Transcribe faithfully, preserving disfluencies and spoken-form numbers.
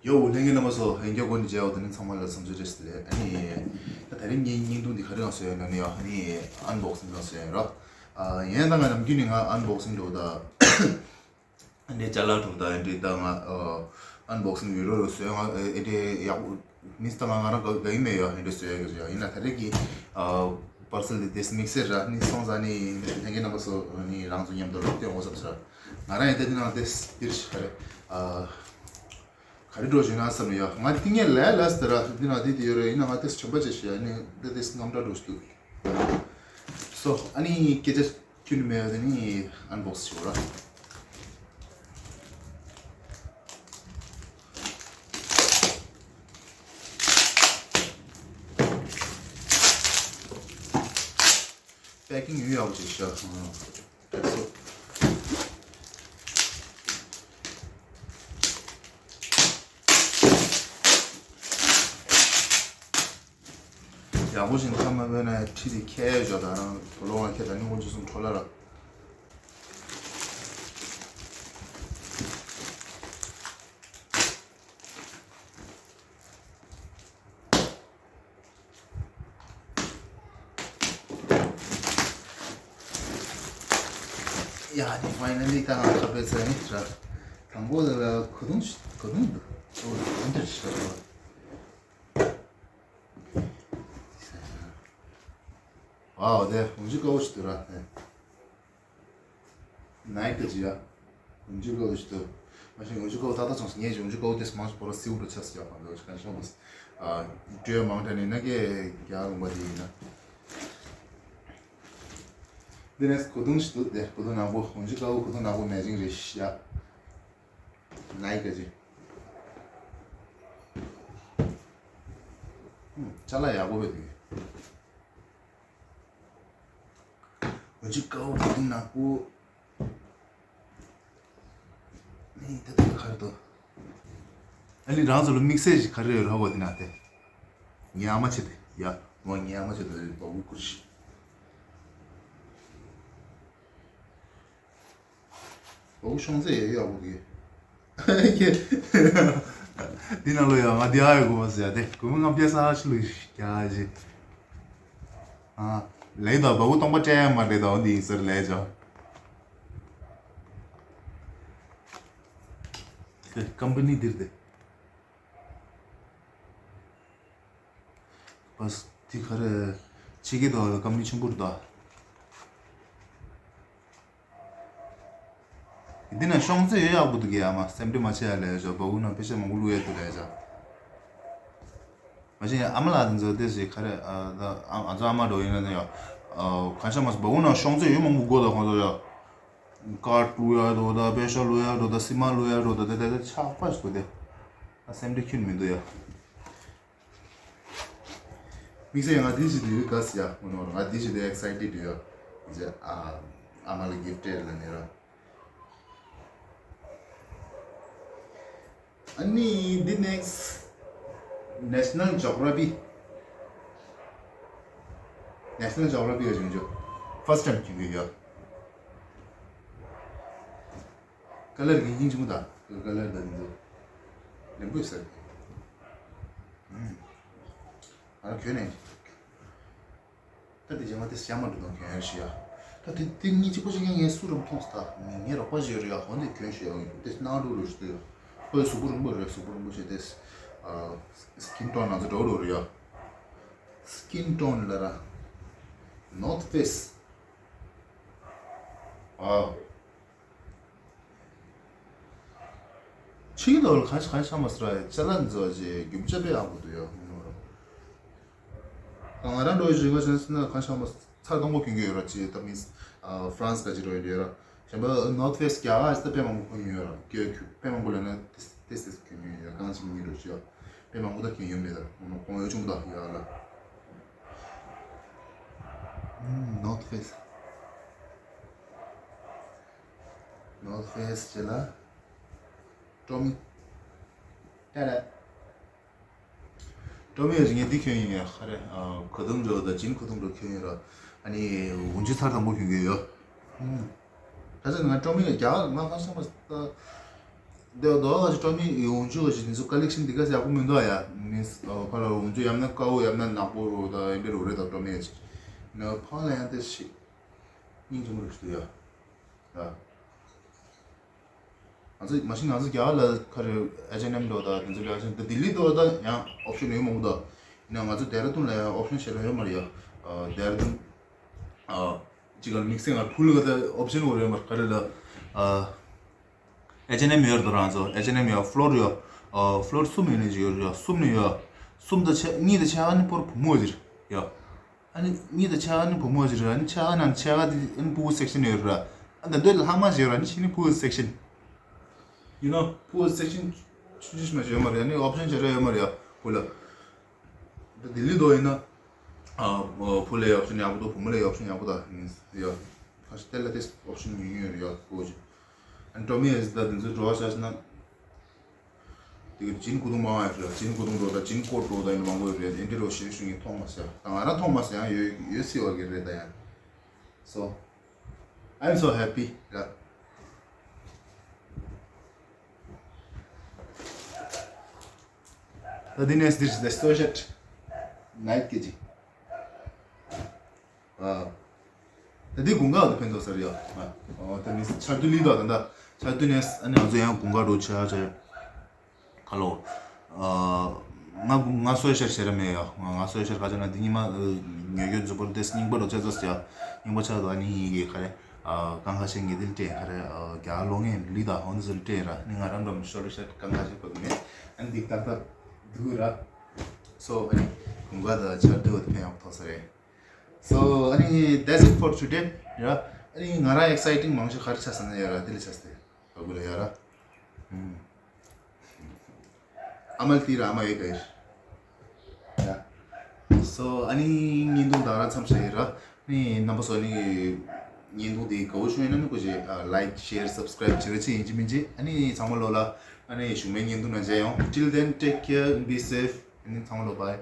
ཡོ། ལྷན་རྒྱས་རྣམ་པ་ཚོ། ལྷན་རྒྱས་སྒོ་ནས་མཇལ་བ་དེ་ནི་ཚང་མ་ལ་འཚམས་འདྲི་བཀྲ་ཤིས་བདེ་ལེགས། ཨ་ནི་ད་དེ་རིང་ངའི་བརྙན་ཐུང་འདི་ག་རེ་ཡང་བཟོས་ཡོད་ན་ནི་ཡོ། ཨ་ནི་ཨན་བོག་སིང་ཡང་བཟོས་ཡོད་རོ། ཨ་ཡིན་ད་ང་ནམ་རྒྱུན་ནས་ང་ཨན་བོག་སིང་འགྲོ་ད། ཨ་ནི་ཅ་ལག་འགྲོ་ད་ཨ་འདྲི་ད་ང་ཨན་བོག་སིང་ཡོད་རོ་རོ་བཟོས། ང་ཨེ་འདྲི་ཡག་མིས་ད་ང་ང་རང་ག་ག་ཡིན་མེད་ཡོ། ཨེ་འདྲི་བཟོས་ཡོད་ཀྱི་ཡིན་ན་ད་རེས་ཀྱི་པར་སེལ་དེ་དེ་དམིགས་བསལ་ར་ནི་སོང་ཙང་ནི་ལྷན་རྒྱས་རྣམ་པ་ཚོ་ནི་རང་ཚོ་མཉམ་དུ་ལོག་སྟེ་འོ་བསམ་ས། ང་རང་ཡིན་ད་འདི་ནང་དེ་འདིར་ཞིག་ག་རེ། ག་རེ་འགྲོ་བཞིན་ན་བསམ་ཡོད། ང་ཏིང་ངེ་ལས་ལས་དེ་ར་འདི་ན་དེ་དེ་ཡོད་རེད། ཡིན་ན་ང་དེ་ཆོམ་པ་ཅེ་ཤི་ཡ་ནི་འདི་དེ་རྔམ་འདྲ་འགྲོ་ཞིག་འདུག་སོ་ཨ་ནི་སྐད་ཆ་ཁྱོད་ནི་མེད་ཡོད་དེ་ནི་ཨན་བོག་སི་བྱེད་ར། པེ་ཀིང་ཡོད་ཡག་པོ་ཅིག་ཤག་ཡག་པོ་ཞིག་ཁ་མ་བོས་ན་ཁྲི་དེ་ཁྱེར་ཡོད་ཅོག་དང་རང་དོ་ལོ་བ་ཁྱེར་དང་ནི་དབུ་འཇུ་གསུམ་འཕྲོ་ལ་ར། ཡ་ནི་ཕའི་ནལ་ལི་ད་ང་ཁ་པེ་ཚ་ནི་ར། དང་པོ་ལ་གོ་དུང་གོ་དུང་འདུག་ཨོ་དེ་འདྲ་ཞིག་ར། ཨའོ་དེ་འུན་ཅི་ཀའོ་ཞིག་འདུག་ར་དེ། ནའི་ཀི་ཅི་ཡ། འུན་ཅི་ཀའོ་ཞིག་འདུག་མ་གཞི་འུན་ཅི་ཀའོ་ཏག་ཏག་བྱུང་སོང་། ངས་འུན་ཅི་ཀའོ་དེ་མང་ཞིག་པོ་ར་སིའུ་འགྲོ་ཆགས་སུ་ཡག་པ་འདུག་གང་ཤོང་དུ། སྤྲོད་མང་དྲགས་ནས་ན་ཀེ་རྒྱག་ལུང་པ་དེ་ཡིན་ན། འདི་ནས་གོ་དུང་ཞིག་འདུག་དེ་གོ་དུང་ནག་པོ། འུན་ཅི་ཀའོ་གོ་དུང་ནག་པོ་མེ་ཅིང་རེད་ཤག་ནའི་ཀི་ཅི། ཅ་ལག་ཡག་པོ་བས་འདུག་འུན་ཅི་ཀའོ་གོ་དུང་ནག་པོ། ནི་ད་ལྟ་ག་རེ་འདུག་ཨ་ནི་རང་ཚོ་ལ་དམིགས་བསལ་ཞིག་ག་རེ་ཡོད་ར་བ་དེ་ན་དེ། ངའི་ཨ་མ་ཆེ་དེ་ཡ། ངོ་ངའི་ཨ་མ་ཆེ་དེ་བ་བུ་ཀུ་ཤི། བ་བུ་ཤོང་ཚེ་ཡ་ཡ་བུ་གི། འདི་ནང་ལོ་ཡ་ང་འདི་ཨ་ཡོད་གོ་བ་ཟེར་ཡ་དེ་གོ་མི་ང་པེ་ས་ཧ་ཤི་ལུ་ཤི་ཀྱ་ཞི། ཨ། ལེགས་དང་བ་བུ་སྟོང་པ་སྤྲད་ཡ་མ་རེད་དང་འདི་ཡིན་ཟེར་ལས་ཅོ། ཀམ་པ་ནི་འདིར་དེ། བས་འདི་ག་རེ། ཕྱི་གི་དོ་ཀམ་པ་ནི་ཆེན་པོ་རེད་དོ། འདི་ན་ཤོང་ཚེ་ཡོད་ཡག་པོ་འདུག་གི་ཨ་མ་སེམས་ཁྲལ་མ་བྱེད་ཡ་ལས་ཞོ་བ་བུ་ན་པེ་ཤ་མང་པོ་བླུག་ཡ་འདུག་ལས་ཅོ། མ་གཞི་ཨ་མ་ལགས་འདི་ཚོ་དེ་ཞིག་ག་རེ་ཨ་ཨ་ཚོ་ཨ་མ་འགྲོ་ཡིན་ན་ཡ། གང་ཤ་མ་སོ་བ་བུ་ན་ཤོང་ཚེ་ཡོད་མང་པོ་དགོ་དོ་ཁོང་ཚོ་ཡ། ཀར་བླུག་ཡ་འགྲོ་ད་པེ་ཤ་བླུག་ཡ་འགྲོ་ད་སི་མ་བླུག་ཡ་འགྲོ་ད་དེ་དེ་དེ་ཆགས་པ་ཞིག་འདུག་དེ། ཨ་སེམས་ཁྲལ་ཁྱོན་མི་འདུག་ཡ། དམིགས་བསལ་ཡང་ང་དེ་ཞིག་དུས་ག་ཟེ་ཡ་ངོ་ནོར་ང་དེ་ཞིག་དུས་ཨེག་སའི་ཊེ་ཌི་ཡོད། ཨ་ཨ་མ་ལ་གིཕ་ཊི་སྤྲད་ལ་ནི་ར། ཨ་ནི་འདི་ནེག་སི་ཊི་ནེ་ཤ་ནལ་ཇོག་ར་ཕི། ནེ་ཤ་ནལ་ཇོག་ར་ཕི་ཡོད་བྱུང་ཆོག་ཕར་སི་ཊི་ཊའིམ་ཁྱོད་ཀྱི་ཡོད། ཀ་ལར་གྱི་ཡིན་ཆུང་དང་ཀ་ལར་དང་འདི་ཚོ་ལེན་པོ་ཟེར། ཨ་ཁྱོད་ནས་ད་དེ་རྗེས་མ་དེ་ཞྭ་མ་འགྲོ་དང་གྱོན་ཡར་ཞུ་ཡ། ད་དེ་དེ་གཉིས་གཅིག་པོ་ཞིག་ཡང་ངས་སུ་རུ་མཐོང་སྟ་ངས་རོགས་པ་ཞིག་ཡོད་རེད་ཡ། ཧོན་དེ་གྱོན་ཞུ་ཡ་ཡིན་དེ་སྣང་འགྲོ་རུ་ཞུ་དུ་ཡ། ཁོའི་གཟུགས་པོ་རིང་པོ་རེད། གཟུགས་པོ་རིང་པོ་བྱས་ཏེ། སི་ཀིན་ཊོན་ང་ཚོ་འགྲོ་རུ་རེད་ཡ། སི་ཀིན་ཊོན་ལ་ར། ནོར་ཐི་ཕེ་སི། ཨ། ཕྱི་གི་ལོར་གང་ཤ་གང་ཤ་མ་སི་ར་ཅ་ལག་འཛོ་ཅེ་རྒྱུ་ཆ་པེ་ཨ་བུ་དུ་ཡོ་ཧུ་ནོ་རོ། ང་རང་འགྲོ་ཞིག་ག་ཤ་སི་ན་གང་ཤ་མ་ཚར་དང་པོ་གྱོན་གྱི་ཡོད་ར་ཅེ་ད་མིས་ཧྥ་རན་སི་ག་ཅི་རོ་ཡོད་ར། གཞན་པ་ནོར་ཐི་ཕེ་སི་རྒྱ་གར་ཅི་ད་པེ་མང་པོ་གྱོན་ཡོད་ར་གྱོད་གྱོད་པེ་མང་པོ་ལ་ན་ཏེ་ཏེ་ཏེ་གྱོན་ཡོད་ར་གང་ཅི་མི་རོ་ཅེ་པེ་མང་པོ་ད་གྱོན་ཡོད་མེད་ར་ཧུ་ནོ་གོང་ཡོད་ཆུང་པོ་ད་ཡོད་ར། ནོར་ཐི་ཕེ་སི། ནོར་ཐི་ཕེ་སི་ཅེ་ལ། ཀྲོ་མི། ཏེ་རེ། ཀྲོ་མི་ཡོད་ཅིག་ངས་འདི་གྱོན་ཡིན་ངས་ཧ་རེ། གོ་དུང་འགྲོ་དང་ཅིན་གོ་དུང་འགྲོ་གྱོན་ཡོད་ར། ཨ་ནི་འུན་ཅུ་ཚར་དང་པོ་གྱོན་གྱི་ཡོད། ད་ཆ་ང་ཀྲོ་མི་ཡོད་རྒྱ་གར་ང་ཁ་སང་མ་ད། འདི་འདོ་ག་ཅི་སྤྲོ་མི་ཡོང་ཆུ་ག་ཅི་འདི་ཚོ་ཀ་ལེག་ཤན་འདི་ག་ཅི་ཡག་པོ་མི་འདུག་ཡ། མིན་ཁ་ལ་ཡོང་ཆུ་ཡམ་ན་ཀའོ་ཡམ་ན་ནག་པོ་རོ་ད་ཨེ་འདྲ་རོ་རེད་ད་སྤྲོ་མི་ཡ་ཅི་ན་ཕང་ལ་ཡང་དེ་ཤི་སྙིང་རྗེ་མོ་རེད་ཤི་ཡ། ང་ཚོ་མ་གཞི་ང་ཚོ་རྒྱ་གར་ལ་ཁ་རེ་ཨེ་ཆེན་ཨེམ་འགྲོ་ད་དེ་ཚོ་ལ་ཨེ་ཆེན་ད་ལྡི་ལི་འགྲོ་ད་ཡང་ཨོབ་ཤན་ཡོད་མང་པོ་ད། ཡིན་ན་ང་ཚོ་ལྡེ་ར་ལྡུན་ལ་ཡང་ཨོབ་ཤན་ཞེ་དྲག་ཡོད་མ་རེད་ཡ། ལྡེ་ར་ལྡུན་ཅི་ག་དམིགས་བསལ་ང་ཕུལ་ག་ད་ཨོབ་ཤན་འོ་རེད་མ་ཁ་རེ་ལ་ཨེ་ཆེན་ཨེམ་ཡོད་ད་རང་ཚོ་ཨེ་ཆེན་ཨེམ་ཡོད་ཕློར་ཡོད། ཕློར་གསུམ་ཡོད་ནི་ཅི་ཡོད་རེད་ཡ། གསུམ་ནི་ཡོད། གསུམ་ད་ཆ་གཉིས་ད་ཆ་ག་ནི་ཕོར་བུ་མོ་ཅི་རེད་ཡ། ཨ་ནི་གཉིས་དང་ཕྱེད་ཀ་ནི་བུ་མོ་ཞིག་རེད། ཨ་ནི་ཕྱེད་ཀ་ནང་ཕྱེད་ཀ་དེ་ཨ་ནི་ཕྲུ་གུ་སེག་ཤན་ཡོད་རེད། ཨ་ནི་ད་འདོད་ལྷག་མ་ཞིག་རེད། ཨ་ནི་ཕྱི་ནི་ཕྲུ་གུ་སེག་ཤན། ཡིན་ནོ་ཕྲུ་གུ་སེག་ཤན་ཆུང་ཆུང་ཞིག་མ་ཞིག་ཡོད་མ་རེད། ཨ་ནི་ཨོབ་ཤན་ཞིག་རེད་ཡོད་མ་རེད་ཡ་བུ་ལ། ད་ལྡི་ལི་དོ་ཡིན་ན་ཨ་བུ་ལ་ཡ་ཨོབ་ཤན་ཡག་པོ་འདུག་བུ་མོ་ལ་ཡ་ཨོབ་ཤན་ཡག་པོ་ད་ཡིན་ཡ། ཁ་ཤས་དེ་ལ་དེ་ཨོབ་ཤན་ཉུང་ཉུང་ཡོད་རེད་ཡ་བུ་ཅིག་ཨ་ནི་ཀྲོ་མི་ཨེ་ཟི་ད་དེ་ཚོའི་འགྲོ་བ་ཤ་ཤ་ན། དེ་ག་ཅིན་ཀུ་ཏུང་མང་བ་ཡོད་རེད། ཅིན་ཀུ་ཏུང་འགྲོ་ད་ཅིན་ཀོ་འགྲོ་ད་ཡིན་མང་པོ་ཡོད་རེད། ཨེ་འདྲ་རོ་ཞེས་ཞུ་ངས་མཐོང་མ་སོང་ཡ། ད་ང་རང་མཐོང་མ་སོང་ཡ། ཡོད་ཡོད་སྲིད་པ་གི་རེད་ད་ཡ། So I'm so happy ཡ། ད་འདི་ནས་this is the social night གི་ཅིག་ཨ། ད་འདི་དགུན་ཁ་འདི་ཕན་ཐོགས་ས་རེད་ཡ། ཨ། ད་ནི་ཆར་དུས་ལི་དང་ད་ལྟ་ཆར་དུས་ནས་ཨ་ནི་ང་ཚོ་ཡང་དགུན་ཁ་འགྲོ་ཆ་ཆ་ཁ་ལོ། ཨ། ང་ང་སོའི་ཤར་ཤར་མེད་ཡ། ང་ང་སོའི་ཤར་ཁ་ཆ་ན་འདི་ཉི་མ་ཉོ་རྒྱུ་འཛུ་པོར་དེ་སྙིང་པ་རོ་ཆ་ཚ་ཡ། སྙིང་པ་ཆ་ད་ནི་ཡི་གེ་ཁ་རེ། ཨ། གང་ཁ་ཤས་ངེས་དེ་ལ་སྤྲད་ཁ་རེ། ཨ། རྒྱ་ལོ་ངས་ལི་དང་ཧོན་ཟིལ་སྤྲད་ར། ནི་ང་རང་འགྲོ་མི་ཤོར་ཤར་གང་ཁ་ཤས་པ་མེད། ཨ་ནི་འདི་ཏག་ཏག་འདུག་ར། So ཨ་ནི་དགུན་ཁ་ད་ཆར་དུས་འོ་དེ་ཕན་ཡག་པོ་ཐོགས་ས་རེད། So ཨ་ནི་that's it for today ཡ། ཨ་ནི་ང་རང་ཨེག་སའི་ཊིང་མང་ཤོས་ག་རེ་ཆགས་ས་ན་ཡ་ར་དེ་ལ་ཆགས་ཏེ་བ་གུ་ལ་ཡ་ར། ཨ་མལ་ཏི་ར་ཨ་མ་ཡེ་ག་ཡེ་ཡ། So ཨ་ནི་བརྙན་ཐུང་ད་ར་མཚམས་བཞག་ཡེ་ར། ནི་རྣམ་པ་ཚོ་ནི་བརྙན་ཐུང་དེ་དགའ་བོ་བྱུང་ཡིན་ན་ནི་ཀོ་ཅེ་ལའིཀ་ཤེར་སབ་སི་ཀ་རའིབ་བྱེད་ར་ཅི་ཡིན་ཅི་མིན་ཅི། ཨ་ནི་ཚང་མ་ལོ་ལ་ཨ་ནི་གཞུག་མའི་བརྙན་ཐུང་ན་མཇལ་ཡོང་། Till then take care and be safe. ཨ་ནི་ཚང་མ་ལོ་bye.